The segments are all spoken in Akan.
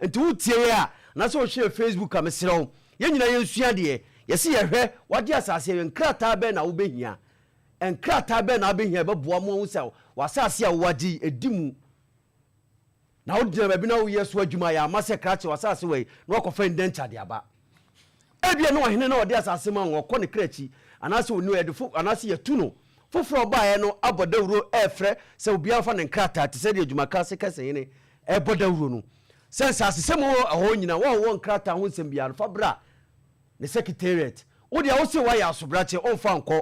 Nti wotie yɛ a, anaasɛ wohwɛ yɛ Facebook a, mesrɛ wo, yɛn nyinaa yɛnsua adeɛ. Yɛse yɛhwɛ, wagye asase awie, nkrataa bɛn na wobɛhia? Nkrataa bɛn na wobɛhia ɛbɛboa mo ahu sɛ w'asase a wowagye yi, ɛdi mu? Na wogyina baabi na woyɛ so adwuma yɛ ama sɛ krakye w'asase wɔ yi na wakɔfa indenture de aba. Ebia na ɔhene na ɔde asase ma wɔn, ɔkɔ ne kra akyi, anaasɛ ɔni ɔyɛ de fo, anaasɛ yɛtu no. Foforɔ a ɔbaeɛ no abɔ dawuro refrɛ sɛ obiara mfa ne nkrataa te sɛ deɛ adwumaka ase kɛsehene rebɔ dawuro no, sɛ nsasesɛm wɔ ɛhɔ nyinaa, wɔn a wɔwɔ nkrataa ho nsɛm biara no, fa bra ne secretariat. Wo deɛ wose woayɛ asobrakyeɛ, ɔmfa nkɔ.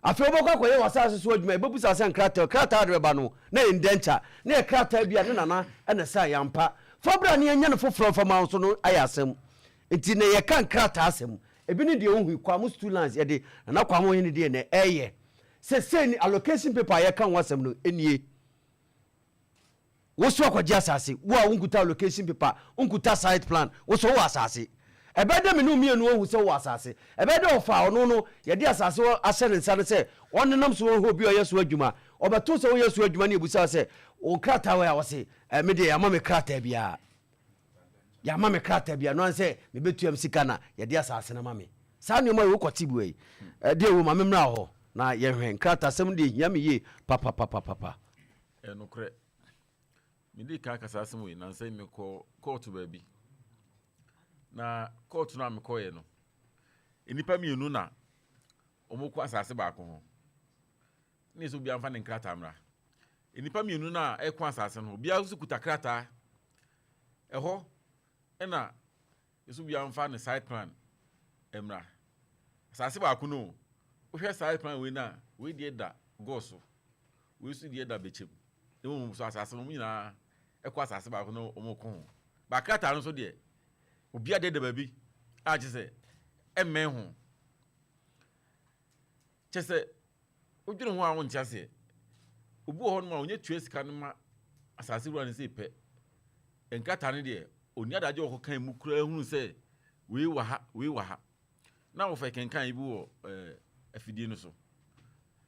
Afei wobɛkɔ akɔyɛ w'asase so adwuma, yɛbɛbusa sɛ nkrataa, krataa a wode bɛba no, na ɛyɛ indenture, na ɛyɛ krataa bi a ne nana na ɛsaeɛ ampa. Fa bra na yɛnyɛ no foforɔ mfa ma wo nso no ayɛ asɛm. Nti na yɛka nkrataa asɛm. Ebi ne deɛ wohui, Kwamo Stool Lines, yɛde Nana Kwamo Ohene deɛ na ɛyɛ. Sesei ne allocation paper a yɛka ho asɛm no nie. Wo so akɔgye asase, wo a wonkuta allocation paper, wonkuta site plan, wo so wowɔ asase. Ɛbɛyɛ dɛ me ne wo mmienu ahu sɛ wowɔ asase. Ɛbɛyɛ dɛ ɔfa a ɔno no yɛde asase ahyɛ ne nsa no sɛ ɔnenam so ɔnhwɛ obi a ɔyɛ so adwuma. Ɔbɛto sɛ woyɛ so adwuma ne yɛbusa wo sɛ wo krataa wɔ he a, ɔse, eh, me deɛ yɛamma me krataa biara. Yɛama me krataa bi a, ɛno ara ne sɛ mebɛtua me sika na yɛde asase no ama me. Saa nneɛma wei wokɔte bi wɔ yi. Ɛdeɛ wɔ ma me mmra hɔ na yɛhwɛ. Nkrataasɛm no deɛ ɛhia me yie papapapapa. Ɛyɛ nokorɛ. Medii kan aka saa asɛm wei nansa yi mekɔɔ kɔɔto baabi. Na kɔɔto no a mekɔeɛ no, nnipa mmienu na wɔkɔ asase baako ho. Ne sɛ obiara mfa ne nkrataa mmra. Nnipa mmienu no a ɛko asase no, obiara nso kuta krataa. Ɛhɔ na nso obiara mfa ne site plan mmra. Asase baako no o, wohwɛ site plan wei no a, wei deɛ da Gɔɔ so, wei nso deɛ da Bɛkyɛm. Na mmom so asase no, wɔn nyinaa ɛkɔ asase baako no wɔn ko ho. Ba krataa no nso deɛ, obiara deɛ da baabi a kyerɛ sɛ ɛmmɛn ho. Kyerɛ sɛ, wodwene ho a wonte aseɛ. Obi wɔ hɔnom a ɔnyɛ tua sika no ma asase wura no sei pɛ. Nkrataa no deɛ, ɔnni adagye wɔ kɔkan mu koraa hunu sɛ wei wɔ ha, wei wɔ ha. Na wɔfɛ kenkan bi wɔ eh, afidie no so.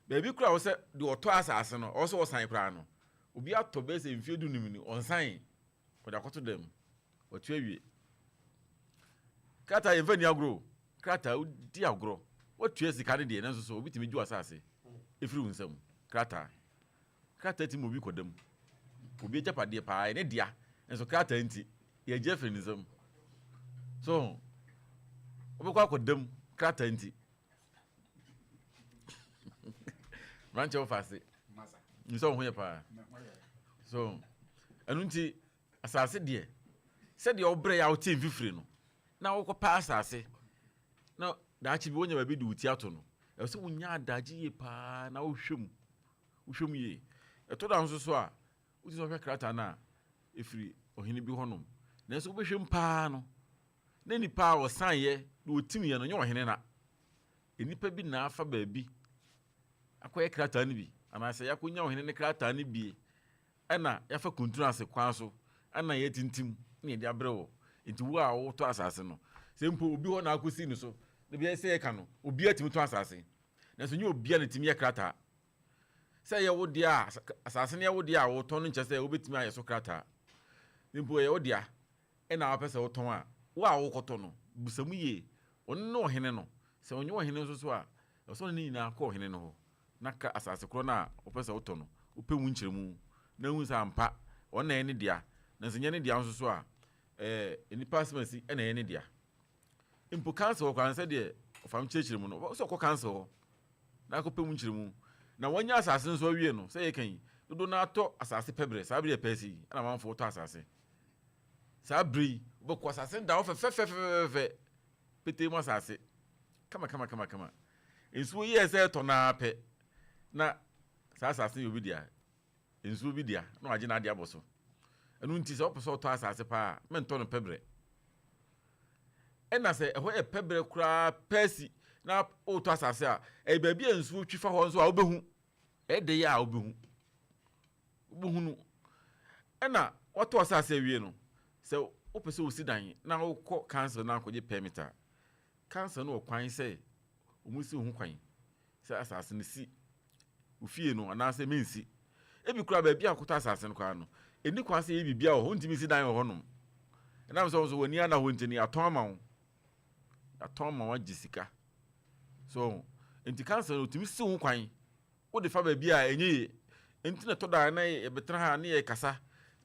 Baabi koraa wɔ sɛ deɛ ɔtɔ asase no, ɔwɔ sɛ ɔsan koraa no, obi atɔ bɛyɛ sɛ mfeɛ 15 ni, ɔnsan, ɔde akɔto dam, watua awie. Krataa yɛmfa nni agorɔ o. Krataa, wodi agorɔ. Woatua sika no deɛ, nanso so obi tumi gye w'asase firi wo nsam? Krataa. Krataa tumi ma obi kɔda mu. Obi agyapadeɛ paa, ɛyɛ ne dea, nanso krataa nti, yɛagye afiri ne nsam. So, wobɛkɔ akɔda mu krataa nti. Mmeranteɛ wofa ase. Nsɛ wo ho yɛ paa. So, ɛno nti, asase deɛ, sɛdeɛ wobrɛ yɛ a wote mfifire no, na wokɔpɛ asase na daakye bi wonya baabi de wo ti ato no, ɛwɔ sɛ wonya adagye yie paa na wohwɛ mu, wohwɛ mu yie. Ɛtɔ da nso so a, wotumi sɛ wohwɛ krataa no a, ɛfiri ɔhene bi hɔnom. Nanso wobɛhwɛ mu paa no, na nipa a ɔsaneɛ na ɔtimiiɛ no nyɛ ɔhene na. Nnipa bi na afa baabi akɔyɛ krataa no bi, anaasɛ yɛakɔnya ɔhene no krataa no bi Ɛna yɛafa kuntunu ase kwan so ɛna yɛatintim na yɛde abrɛ wɔ. Nti wo a wotɔ asase no, sɛ mpo obi hɔ na akɔsi no so, da biara sɛ yɛka no, obiara tumi tɔ asase. Nanso nyɛ obiara na ɛtumi yɛ krataa. Sɛ ɛyɛ wo dea a, asase no yɛ wo dea a wotɔn no nkyɛ sɛ wobɛtumi ayɛ so krataa. Mpo ɛyɛ wo dea ɛna wopɛ sɛ wotɔn a, wo a wokɔtɔ no, bisa mu yie. Ɔno ne ɔhene no. Sɛ ɔnyɛ ɔhene nso so a, ɛwɔ sɛ ɔne ne nyinaa kɔ ɔhene no hɔ. na ka asase korɔ no a wopɛ sɛ wotɔ no, wopɛ mu nkyerɛmu, na hu sɛ ampa ɔno na ɛyɛ ne dea, na sɛ nyɛ ne dea nso so a, ɛɛ nnipa asɛmasi na ɛyɛ ne dea. Mpo council hɔ koraa no, sɛdeɛ ɔfam kyerɛkyerɛ mu no, sɛ ɔkɔ council hɔ na akɔpɛ mu nkyerɛmu, na wɔanya asase no nso awie no, sɛ yɛka yi, dodoɔ no atɔ asase pɛ berɛ, saa berɛ yɛ pɛɛsi yi, ɛna amanfoɔ tɔ asase. Saa berɛ yi, wobɛkɔ asase no da hɔ fɛfɛfɛfɛfɛ, petee mu asase, kama kama kama kama. Nsuo yɛɛ sɛ ɛtɔ no ara pɛ na saa asase no yɛ obi dea, nsuo bi dea, na wagye n'adeɛ abɔ so. Ɛno nti sɛ wopɛ sɛ wotɔ asase paa a, mentɔ no pɛbrɛ. Ɛna sɛ ɛhɔ yɛ pɛbrɛ koraa pɛɛsi na wotɔ asase a, ɛyɛ baabi a nsuo twi fa hɔ nso a wobɛhu. Ɛyɛ dɛ yɛ a wobɛhu. Wobɛhunu. Ɛna watɔ asase awie no, sɛ wopɛ sɛ wosi dan na wokɔ council na akɔgye permit a, council no wɔ kwan sɛ wɔsi wo ho kwan sɛ asase no si wo fie no anaasɛ mensi. Ebi koraa baabi a wokɔtɔ asase no koraa no, ɛnni kwan sɛ yɛyɛ biribiara wɔ hɔ, wontumi nsi dan wɔ hɔnom. Ɛnam sɛ wo nso w'ani anna hɔ nti no, yɛatɔn ama wo. Yɛatɔn ama wo agye sika. So nti council no otumi si wo kwan wode fa baabi a ɛnyɛ yie. Nti na ɛtɔ da a na yɛbɛtena ha ne yɛkasa.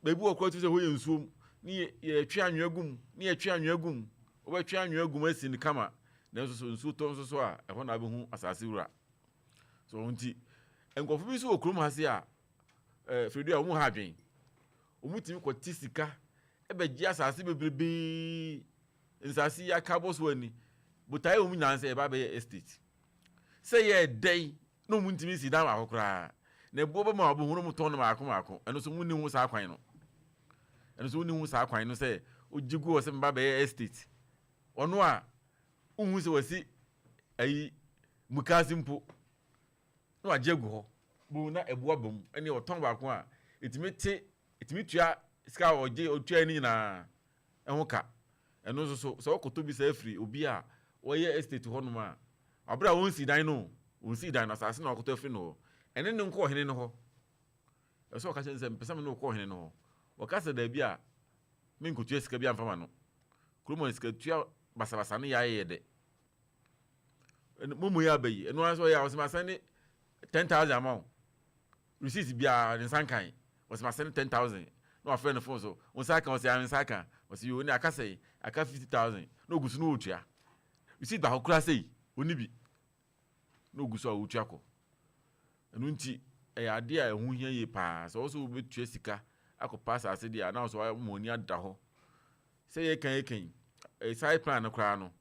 Baabi wɔ koraa tumi sɛ hɔ yɛ nsuom ne yɛtwe anwea gu mu ne yɛtwe anwea gu mu. Wobɛtwe anwea gu mu asi no kama nanso so nsuo tɔ nso so a ɛhɔ na wobɛhu asase wura. So nti nkurɔfo bi nso wɔ kurom ha se a eh, Fredu a wɔn ha adwen. Wɔtumi kɔte sika bɛgye asase bebrebe nsase yi aka abɔ so ani. Botaeɛ wɔn nyinaa sɛ yɛba abɛyɛ estate. Sɛ yɛ dɛn na wɔn ntumi nsi dan baako koraa. Na ɛboɔ bɛma wɔn abɛhu na wɔn tɔn no maako maako. Ɛno nso wɔn nni ho saa kwan no. Ɛno nso wɔn nni ho saa kwan no sɛ ogye gu hɔ sɛ meba abɛyɛ estate. Ɔno a wohu sɛ wasi ayi mukaase mpo na wagye agu hɔ. Bohu na ɛboɔ aba mu. Ɛnneɛ ɔtɔn baako a ɛtumi te ɛtumi tua sika a ɔgye ɔtuaeɛ no nyinaa ho ka. Ɛno nso so, sɛ wokɔtɔ bi saa firi obi a ɔyɛ estate hɔnom a, aberɛ a ɔnsii dan no o, ɔnsii dan no, asase na wakɔtɔ afiri no hɔ, ɛne no nkɔ ɔhene no hɔ. Ɛsɛ sɛ ɔka kyerɛ no sɛ, mepɛ sɛ me ne wo kɔ ɔhene no hɔ. Ɔka sɛ daabi a, menkɔtua sika biara mfa ma no. Kurom ha sikatua basabasa no yɛ ayɛ dɛ. Momo yi aba yi, ɛno ara nso ɔyɛ a, ɔsɛ masɛnde 10,000 ama wo. Receipt biara ne nsa nkae. Ɔse masɛne 10,000 na wafrɛ no phone so, wo nsa aka? Ɔse ae me nsa aka. Ɔse yoo ɛnneɛ aka sɛn? Aka 50,000 na ogu so na ɔretua. Receipt baako koraa sei ɔnni bi na ogu so a ɔretua kɔ. Ɛno nti ɛyɛ adeɛ a ɛho hia yie paa sɛ wo sɛ wobɛtua sika akɔpɛ asase deɛ a na wo sɛ wama w'ani ada hɔ. Sɛ yɛka yɛka yi, eh, site plan no koraa no,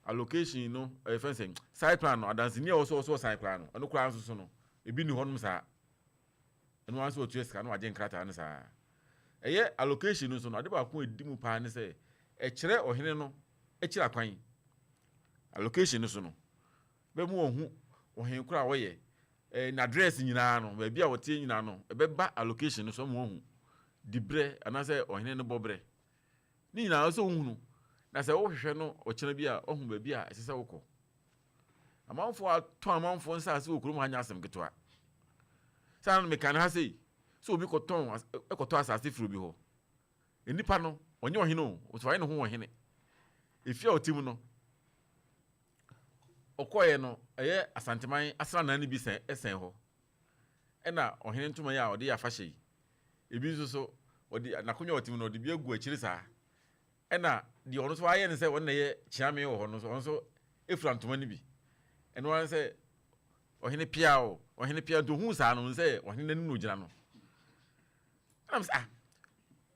allocation no, ɛyɛ fɛn sɛ site plan no, adanseni a ɔwɔ sɛ ɔsɔ sign koraa no, ɛno koraa nso so no, ebi nni hɔnom saa. Ɛno ara nso ɔtua sika na wagye nkrataa no saa. Ɛyɛ allocation no nso no, ade baako a ɛdi mu paa ne sɛ, ɛkyerɛ ɔhene no akyiri akwan. Allocation no so no, bɛma wahu ɔhene koro a ɔyɛ, eh, n'address nyinaa no, baabi a ɔteɛ nyinaa no, ɛbɛba allocation no so ama wahu diberɛ anaasɛ ɔhene no bɔberɛ. Ne nyinaa ɛsɛ sɛ wohunu, na sɛ wohwehwɛ no ɔkyena bi a, woahu baabi a ɛsɛ sɛ wokɔ. Amanfoɔ atɔn amanfoɔ nsaase wɔ kurom ha nyɛ asɛm ketewa. Saa na meka no ha sei, sɛ obi kɔtɔn kɔtɔ asase firi obi hɔ. Nnipa no, ɔnyɛ ɔhene o, ɔsɛ wayɛ ne ho ɔhene. Efie a ɔte mu no, ɔkɔeɛ no, ɛyɛ Asanteman asranan no bi sɛn sɛn hɔ. Ɛna ɔhene ntoma yi a ɔde yɛ afahyɛ yi, ebi nso so, ɔde n'akonnwa a ɔte mu no, ɔde bi agu akyire saa. Ɛna deɛ ɔno nso ayɛ no sɛ ɔno na ɛyɛ kyeame wɔ hɔ no nso, ɔno nso fira ntoma no bi. Ɛno ara ne sɛ ɔhene pia o, ɔhene pia nti ohuu saa no, ohun sɛ ɔhene n'anim na ogyina no. Ɛna sɛ ah,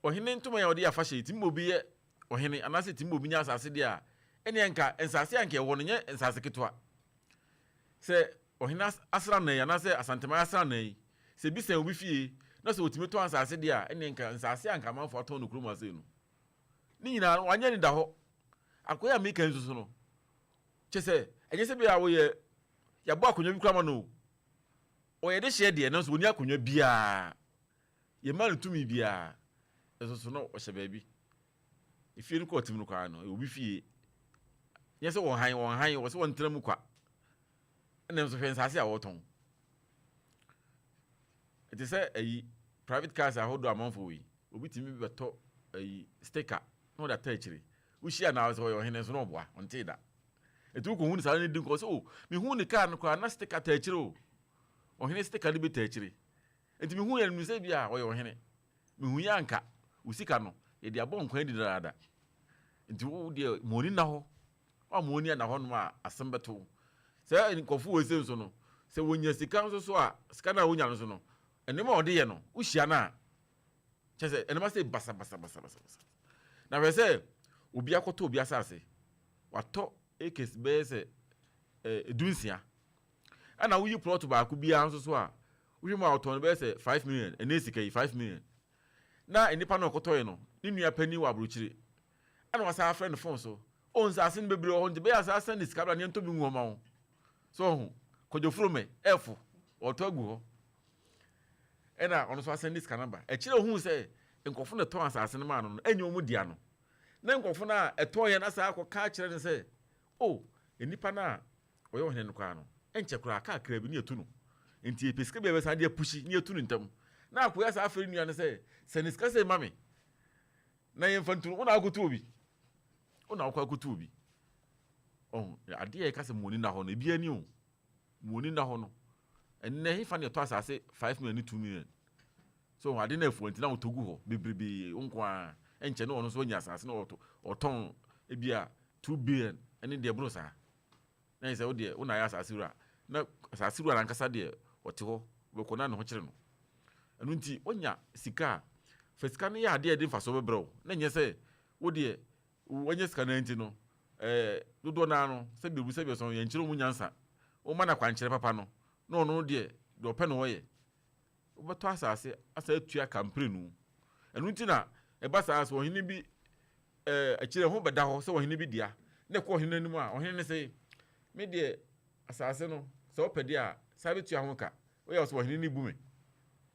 ɔhene ntoma yi a ɔde yɛ afahyɛ yi, tumi ma obi yɛ ɔhene anaasɛ tumi ma obi nya asase deɛ a, ɛnneɛ nka nsase a nka ɛwɔ no nyɛ nsase ketewa. Sɛ ɔhene asranna yi anaasɛ Asanteman asranna yi, sɛ ebi sɛn obi fie na sɛ otumi tɔn asase deɛ a, ɛnneɛ nka nsase a nka amanfoɔ atɔn no kurom ha sei no, Ne nyinaa no, wanyɛ anidahɔ. Akoa yi a meka yi nso so no, kyɛ sɛ ɛnyɛ sɛ bi a wɔyɛ yɛabɔ akonnwa bi koraa ma no o. Ɔyɛ dehyeɛ deɛ, nanso ɔnni akonnwa biara. Yɛmma no tumi biara. Nso so no, ɔhyɛ baabi. Efie no kɔ ɔtem no koraa no, ɛyɛ obi fie. Nyɛ sɛ wɔhan, wɔnhan, wɔ sɛ wɔntena mu kwa. Ɛna nso hwɛ nsaase a wɔtɔn. Ɛte sɛ ayi private cars ahodoɔ amanfoɔ yi. Obi tumi bɛtɔ ayi sticker na ɔde ata akyire. Wohyia no a sɛ ɔyɛ ɔhene nso na ɔboa, ɔntee da. Ɛti wokɔhu no saa ne di nkɔ sɛ o, mehu ne kaa no koraa na sticker ta akyire o. Ɔhene sticker no bi ta akyire. Ɛnti mehu yɛ no sɛ bi a ɔyɛ ɔhene. Mehu yɛ anka wo sika no yɛde abɔ nkwan adi dadaada. Nti wo deɛ ma w'ani nna hɔ. Woamma w'ani anna hɔnom a asɛm bɛto wo. Sɛ nkurɔfo wɔ ese nso no, sɛ wɔnya sika nso so a, sika no a wɔnya no nso no, nneɛma a wɔde yɛ no, wohyia no a, kyerɛ sɛ nneɛma sɛ basabasabasabasa. Na hwɛ sɛ obi akɔtɔ obi asase, watɔ acres bɛyɛ sɛ eh, 16. Ɛna woyi plot baako biara nso so a, wohwɛ mu a ɔtɔn no bɛyɛ sɛ 5 million, ɛnɛ sika yi 5 million. Na nnipa no ɔkɔtɔe no, ne nua panin wɔ aburokyire. Ɛna wasan afrɛ no phone so, oh nsase no bebree wɔ hɔ nti bɛyɛ a saa send sika bra na yɛntɔ bi ngu hɔ ma wo. So ɔho, Kwadwo Frome, ɛfo, ɔtɔ agu hɔ. Ɛna ɔno nso asɛnde sika no aba. Akyire ohuu sɛ nkurɔfo na ɛtɔn asase no maa no no, ɛnyɛ wɔn dea no. Na nkurɔfo no a ɛtɔn yɛ no asan akɔka akyerɛ no sɛ, oh, nnipa no a ɔyɛ ɔhene no koraa no, ɛnkyɛ koraa kaa kra bi ne yɛtu no. Nti yɛpɛ sika bi a yɛbɛsan de apuhyi ne yɛtu no ntɛm. Na akoya saa afrɛ ne nua no sɛ, sɛne sika sei ma me. na yɛmfa ntu no, wo na akɔtu obi. Wo na wokɔ akɔtu obi. Ɔho, adeɛ a yɛka sɛ mo ani nna hɔ no, ebi ani o. Mo ani nna hɔ no. Ɛnnɛ, hefa na yɛtɔ asase 5 million ne 2 million? So ade no afua nti na wotɔ gu hɔ bebrebee, wo nko ara, ɛnkyɛ na ɔno nso anya asase na ɔtɔ, ɔtɔn ebi a 2 billion ɛne deɛ ɛboro saa. Na yɛ sɛ wo deɛ, wo na ayɛ asase wura. Na asase wura no ankasa deɛ, ɔte hɔ, wobɛkɔ na ne ho kyere no. Ɛno nti, wonya sika a, fa sika no yɛ adeɛ a ɛde mfasoɔ bɛbrɛ wo, na ɛnyɛ sɛ wo deɛ, woanya sika no ara nti no, ɛɛ, dodoɔ no ara no, sɛdeɛ obi sɛdeɛ ɔsɔn, yɛnkyerɛ wɔn nyansa. Woma no akwankyerɛ papa no, na ɔno deɛ, deɛ ɔpɛ na ɔyɛ. Wobɛtɔ asase asan atua ka mprenu. Ɛno nti na ɛba saa sɛ ɔhene bi, ɛɛ, akyire ɛho bɛda hɔ sɛ ɔhene bi dea, na ɛkɔ ɔhene no anim a, ɔhene no se, Me deɛ, asase no, sɛ wopɛ deɛ a, san bɛtua ho ka. Woyɛ wo sɛ ɔhene no bu me.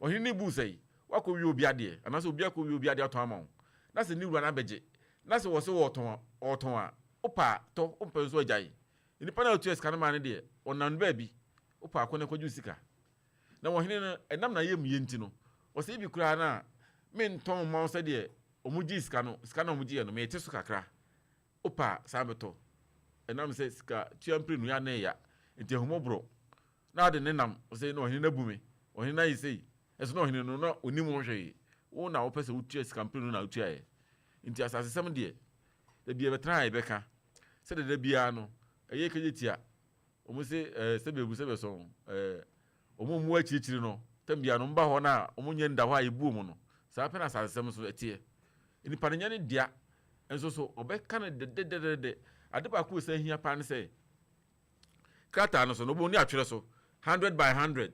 Ɔhene no bu wo sɛn? Woakɔwie obi adeɛ, anaasɛ obi akɔwie obi adeɛ atɔn ama wo, na sɛ ne wura no abɛgye, na sɛ wɔse wɔretɔn a, ɔretɔn a, wopɛ a, tɔ, wompɛ nso a, gyae. Nipa no a wotua sika no maa no deɛ, ɔnam no baabi, wopɛ a, kɔ na kɔgye wo sika. Na ɔhene no, ɛnam n'ayamyie nti no, ɔse, Ebi koraa no a, mentɔn mma wo sɛdeɛ wɔgyee sika no, sika no a wɔgyeeɛ no, mete so kakra. Wopɛ a, san bɛtɔ. Ɛnam sɛ sika tua mprenu yɛ a na ɛya nti, ahummɔborɔ na ade ne nam. Ɔse, na ɔhene no abu me, ɔhene no ayɛ sei. Ɛso na ɔhene no, na ɔnnim ho hwee. Wo na wopɛ sɛ wotua sika mprenu na wotuaeɛ. Nti asasesɛm deɛ, da biara yɛbɛtena ha yɛbɛka. Sɛdeɛ da biara no, ɛyɛ kagye tia. Wɔn se, ɛɛ, sɛbi agu sɛbi ɛsɔn, ɛɛ, wɔn a wɔwɔ akyirikyiri no, tɛm biara no, wɔba hɔ no a, wɔnyɛ nda hɔ a yɛbu wɔn no. Saa pɛ na asasesɛm nso ɛteɛ. Nnipa no nyɛ ne dea, nso so ɔbɛka no dɛdɛdɛdɛdɛ. Ade baako a ɛsan hia paa ne sɛ, krataa no so no, wobɛhu ne atwerɛ so, 100 by 100.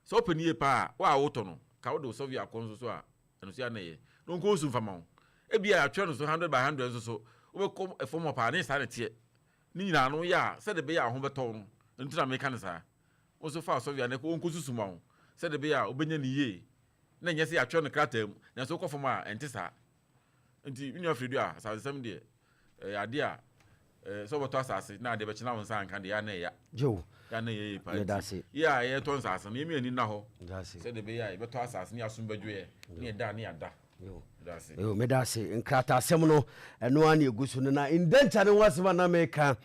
Sɛ wopɛ no yie paa a, wo a wotɔ no, ka wode wo survey akɔ nso so a, ɛno nso yɛ a na ɛyɛ. Na ɔnkɔ nsu mfa ma wo. Ebia yɛatwerɛ no so 100 by 100 nso so, wobɛkɔ fam hɔ paa, ne saa na ɛteɛ. Ne nyinaa no woyɛ a, sɛdeɛ ɛbɛyɛ a wo ho bɛtɔ wo no, ɛno nti na meka no saa. Wo nso fa wo survey no kɔ, ɔnkɔsusu ma wo, sɛdeɛ ɛbɛyɛ a wobɛnya no yie. Na ɛnyɛ sɛ yɛatwerɛ no krataa mu, nanso wokɔ fam a, ɛnte saa. Nti me nua Fredua, asasesɛm deɛ, ɛyɛ adeɛ a, eh, sɛ wobɛtɔ asase na adeɛ bɛkye na wo nsa anka deɛ, ɛyɛ a na ɛya. Joe, Ɛyɛ a na ɛyɛ yie paa. meda Nti ase. yɛ a yɛtɔ nsase no, yɛmma yɛn ani nna hɔ Meda ase. sɛdeɛ ɛbɛyɛ a yɛbɛtɔ asase na yɛasom bɛdwo yɛ, na yɛda a na yɛada. Yo. Meda ase. Yo, meda ase. Nkrataasɛm no, ɛno ara na ɛgu so no. Na indenture no ho asɛm a na meka.